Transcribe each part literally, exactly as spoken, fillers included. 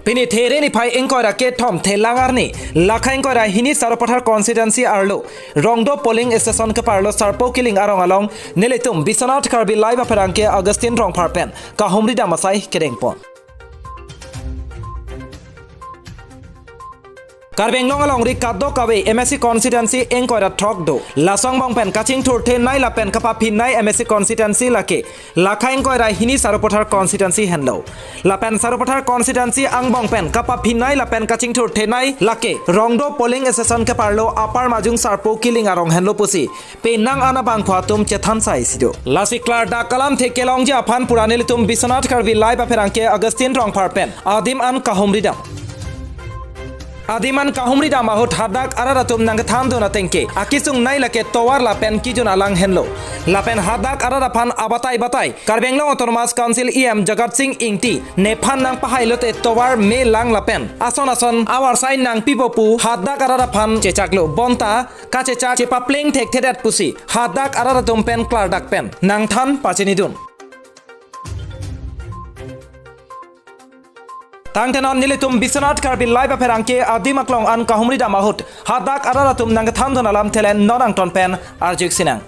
Pini There niphai ingkoi ra kethom Thelang arni, Lakha ingkoi ra hini Sarupathar constituency arlo, Rongdo polling station keparlo Sarpo Kiling arong along, nelitum Biswanath Karbi Live apherangke Augustine Rongphar pen kahumri dam asai kedengpon. Karbi Anglong alongri kadokave M A C constituency ingkoi ra throk do. Laso angbong pen kachingthurthe nai lapen kapaphi nai M A C constituency lake Lakha ingkoi ra hini Sarupathar constituency henlo. Lapen Sarupathar constituency angbong pen kapaphi nai lapen kachingthurthe nai lake Rongdo polling station keparlo Upper Majung Sarpo Kiling arong henlo pusi penang an abangphu atum chethan sai si do. Lasi klardak alamthe kelongji aphan pura nelitum Biswanath Karbi Live apherangke Augustine Rongphar pen adim an kahumri dam. Adim an kahumri dam ahut hadak arat atum nangkethan dun atengke akesung nai lake tovar lapen kejun alang henlo. Lapen hadak arat aphan abatai batai Karbi Anglong Autonomous Council E M Jagat Sing Ingti nephan nangpahai lote tovar me lang lapen ason ason avarsai nangpipo pu hadak arat aphan chechaklo, bonta kachechak chepapleng thekthedet pusi hadak arat atum pen klardak pen nangthan pachini dun. Tangte non nelitum Biswanath Karbi Live apherangke adim aklong an kahumri dam ahut hadak arat atum nangkethan dun alamthe le non angton pen arjuk sinang.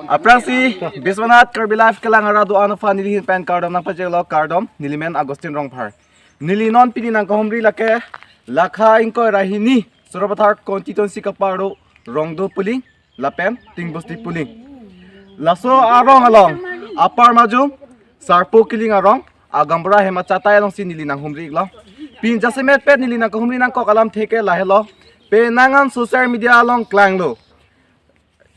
Aphrangsi Biswanath Karbi Live kelang arat do-an aphan neli ahin pen kardom nangpajirlo, kardom, neli men Augustine Rongphar. Neli non pini nangkahumri lake Lakha ingkoi ra hini Sarupathar constituency keparlo Rongdo polling lapen Tingbosti polling. Laso arong along Upper Majung Sarpo Kiling arong a gaonbura hem achatai alongsi neli nanghumri iklo. Pini jasemet pen neli nangkahumri nangkok alamthe ke lahelo. Penang an social media along klanglo.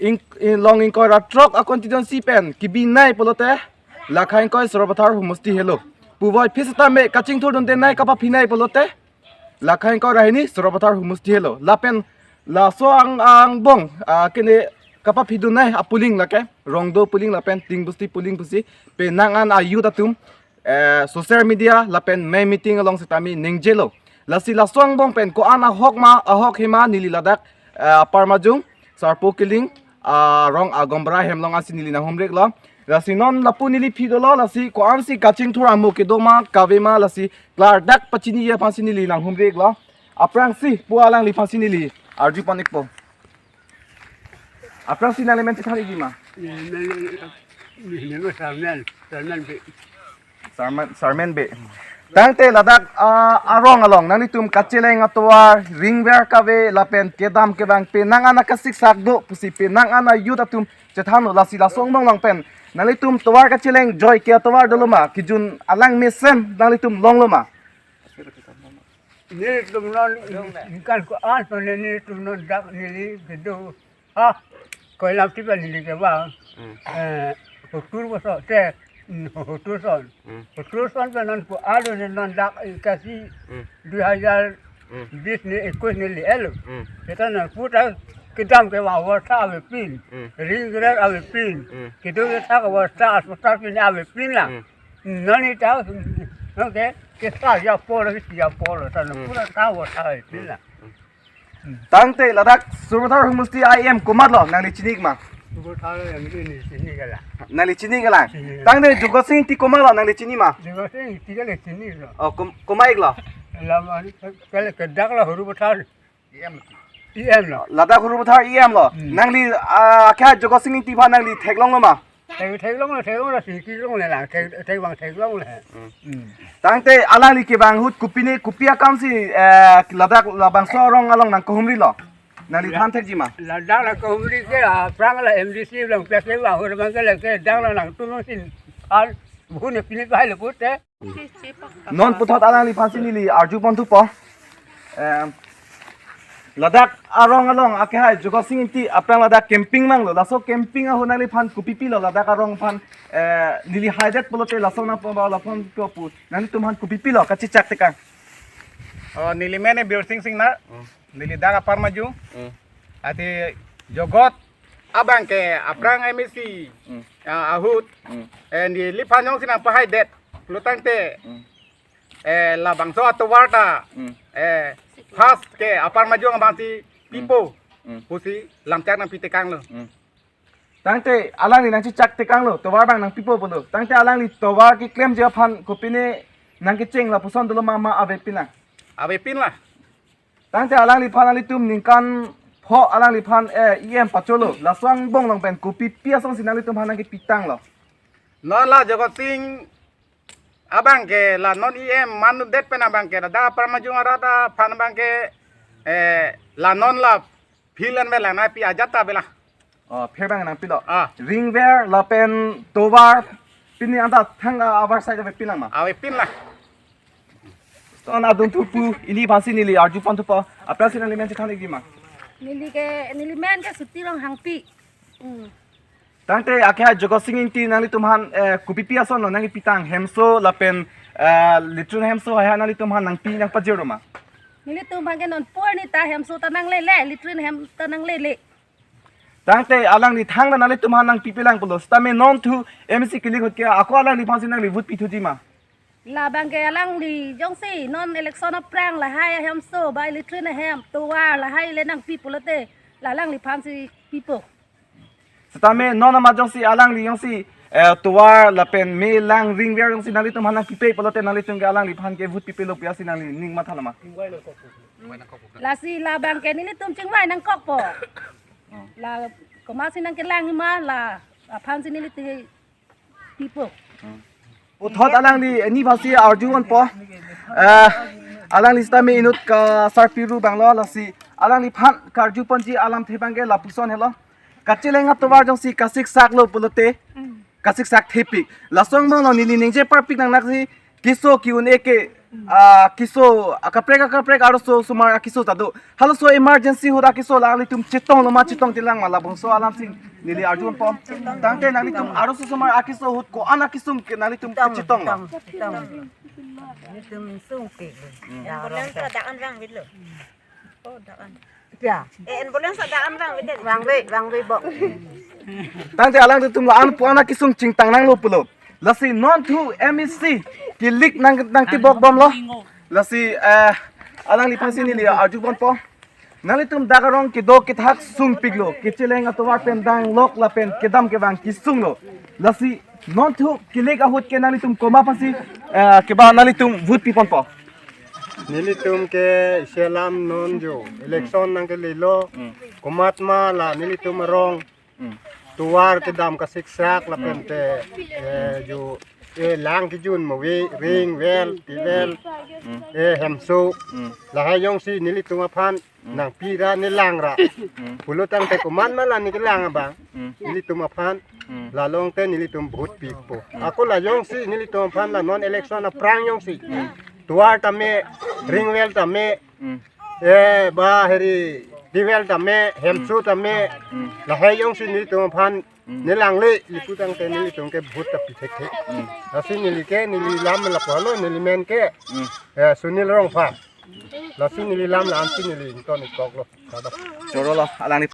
Ing, in long ingkoi ra throk a constituency pen kebi nai pulote Lakha ingkoi Sarupathar homosti helo. Puvoiphit setame kachingthur dunde nai kapaphi nai pulote Lakha ingkoi ra hini Sarupathar homosti helo. Lapen laso ang, angbong, ah, kene kapaphi dun nai a polling lake Rongdo polling lapen Tingbosti polling pusi penang an a youth atum, eh, social media lapen mei meeting along setame ningjelo. Lasi laso angbong pen ko-an ahok ma, ahok hema neli ladak, eh, Upper Majung Sarpo Kiling arong a gaonbura hem along ansi neli nanghumri iklo. Lasi non lapu neli phi dolo, lasi ko-ansi kachingthur amo kedo ma kave ma, lasi klardak pachiniji aphansi neli nanghumri iklo. Aphrangsi pu alangliphansi neli arjupon ikpo. Aphrangsi nangli men chethan ikji ma? Neli, neli, neli, Sarmen, Sarmen Bey. Sarmen, Sarmen Bey. Tangte ladak, ah, arong along nanglitum kacheleng atovar, ringver kave lapen kedam kevang penang an akasiksak do pusi penang an a youth atum chethanlo, lasi laso angbong along pen nanglitum tovar kacheleng joike atovar dolo ma, kejun alang mesen nanglitum longlo ma? Nelitum non ingkan ko-an pen nelitum non dak neli kedo. Ha, koilam tiba neli kevang. Hmm. Eh, hotur boso te, hmm, hotur son. Hmm. Hotur son pen non ko ado ne non dak ikasi, hmm, dui hajar, hmm, bis ne ekuis ne le-et lo. Hmm. Seta non puta kedam kevang avestha avepin. Hmm. Ringver avepin. Hmm. Kedo kethak avestha, aspatal pine avepin lang. Hmm. Non ita, oke, kesa ya polo, kesi ya polo, tan, hmm, puta ta avestha avepin lang. Hmm. Tangte ladak Sarupathar homosti I M komatlo nangli chini ik ma? Sarupathar I M neli chini iklang. Nangli chini iklang. Chini iklang. Tangte Jagat Sing Ingti komatlo nangli chini ma? Jagat Sing Ingti ke neli chini iklo. Oh, kom-, koma iklo? Lama ni ke, ke, kedak la Sarupathar I M lo. I M lo. Ladak Sarupathar I M lo. Hmm. Nangli, ah, kya Jagat Sing Ingti aphan nangli theklonglo ma? Thek, theklonglo, theklonglo, si theklongle lang, thek, thek bang theklongle. Hmm. Hmm. Tangte alangli kevang ahut kopine, kopi akamsi, eh, ladak labangso arong along nangkahumrilo? Nangliphan thekji ma? Ladak nangkahumri ke, ah, aphrang la M D C along pek kevang ahut abang ke lake dak la nangtum sin. An, bu ne pini kahai le pute. Non puthot alangliphansi neli arjupon thupo. Em, ladak arong along akehai Jagat Sing Ingti aphrang ladak camping nanglo. Laso camping ahut nangliphan kopi pilo ladak arong aphan, eh, neli haidet pulote laso nangpo ba lason ko pu. Nanglitum aphan kopi pilo kachechak tekang. Oh, neli men Birsing Singnar. Hmm. Neli dak Upper Majung. Hmm. Ati Jagat abang ke aphrang M A C, hmm, ah, ahut. Hmm. Eh, neliphan jongsi nangpahaidet pulo tangte, hmm, eh, labangso atovar ta, hmm, eh, first ke Upper Majung abangsi, hmm, pipo, hmm, pusi lamchak nangpi tekanglo. Hmm. Tangte alangli nangchechak tekanglo, tovar abang nangpipo pulo. Tangte alangli tovar keklemji aphan kopine nangkecheng lapuson dolo ma, ma avepin lang? Avepin lang. Tangte alangliphan nanglitum ningkan pho alangliphan, eh, E M pacholo. Laso angbong along pen kopipi asonsi nanglitumphan nangkepitanglo? Non la Jagat Sing abang ke la non E M mandet pen abang ke la dak Parmajung arat aphan abang ke, eh, la non la field an avelang, nangpi ajat ta avelang. Oh, field abang nangpilo. Ah. Ringver lapen tovar pini anta thang avar side avepin lang ma? Avepin lang. Ton adun thupo, neliphansi neli arjupon thupo. Aphrangsi nangli men chethan-ikji ma? Neli ke, neli men ke Suti Ronghangpi. Hmm. Tangte akehai Jagat Sing Ingti nanglitumphan, eh, kopipi asonlo nangkepitang, hemso lapen, eh, latrine hemso haiha nanglitumphan nangpi nangpajirlo ma? Nelitumphan ke non porni ta hemso ta nanglele, latrine hem ta nanglele. Tangte alangli thangta nanglitumphan nangpipelang pulo. Sitame non thu M A C kelik ahut ke ako alangliphansi nangli vote pithuji ma? Labang ke alangli jongsi non election aphrang lahai ahemso ba latrine ahem tovar lahai le nangpi pulote la alangliphansi pipo. Sitame non amat jongsi alangli jongsi, eh, tovar lapen me lang ringver jongsi nanglitumphan nangpipe pulote nanglitum ke alangliphan ke vote pipelo pu-an si nangli ning matha lama? Lasi labang ke nelitum chingvai nangkokpo. Oh. La komatsi nangkelang ma la aphansi nelitum pipo. Puthot alangli neliphansi arjuponpo. Eh, alangli sitame inut kasarpiru abanglo, lasi alangliphan karjuponji alamthe abang ke lapuson helo. Kacheleng atovar jongsi kasiksaklo pulote, kasiksak thepik. Laso angbong along neli ningje parpik nangnaksi keso ke-un-e ke, ah, keso akaprek akaprek arloso osomar akeso ta do. Halaso emergency ahut akeso la nanglitum chetonglo ma chetongchelang ma, labangso alamsi neli arjuponpo. Tangte nanglitum arloso osomar akeso ahut ko-an akesung ke nanglitum chetonglo? Chetong, chetong. Nelitum sungpik. Hmm. Ya, ambulance dak-an vangvetlo. Oh, dak-an. Ya. Eh, ambulance dak-an vangve. Vangve, vangve bo. Tangte alangtum la-an pu-an akesung chingtang nanglo pulo. Lasi non thu M A C kelik nang nangtibok bomlo. Lasi, eh, alangliphansi neli arjuponpo. Nanglitum dak arong kedo kethak sungpiklo. Kacheleng atovar pen danglok lapen kedam kevang kesunglo. Lasi non thu kelik ahut ke nanglitum komat aphansi, eh, keba nanglitum vote piponpo? Nelitum ke isi alam non jo election nangkelelo. Hmm. Komat ma la nelitum arong. Hmm. Tovar kedam kasiksak lapente, eh, jo, eh, lang kejun mo ave, ringver, tivel, hmm, eh, hemso. Hmm. Lahai jongsi nelitum aphan, hmm, nangpi ra ne lang ra. Hmm. Pulo tangte komat ma la ne kelang abang. Hmm. Nelitum aphan, hmm, la longte nelitum vote pipo. Hmm. Ako la jongsi nelitum aphan la non election aphrang jongsi, hmm, tovar tame, ringver tame, hmm, eh, ba heri tivel tame, hemso tame, hmm, lahai jongsi nelitum aphan, hmm, ne langle, lapu tangte nelitum ke vote ta pi thekthe. Hmm. Lasi neli ke, neli lam lapulo, neli men ke, hmm, eh, Sunil Rongphar. Lasi neli lam la-ansi neli ingtonikoklo. Chorolo, alangli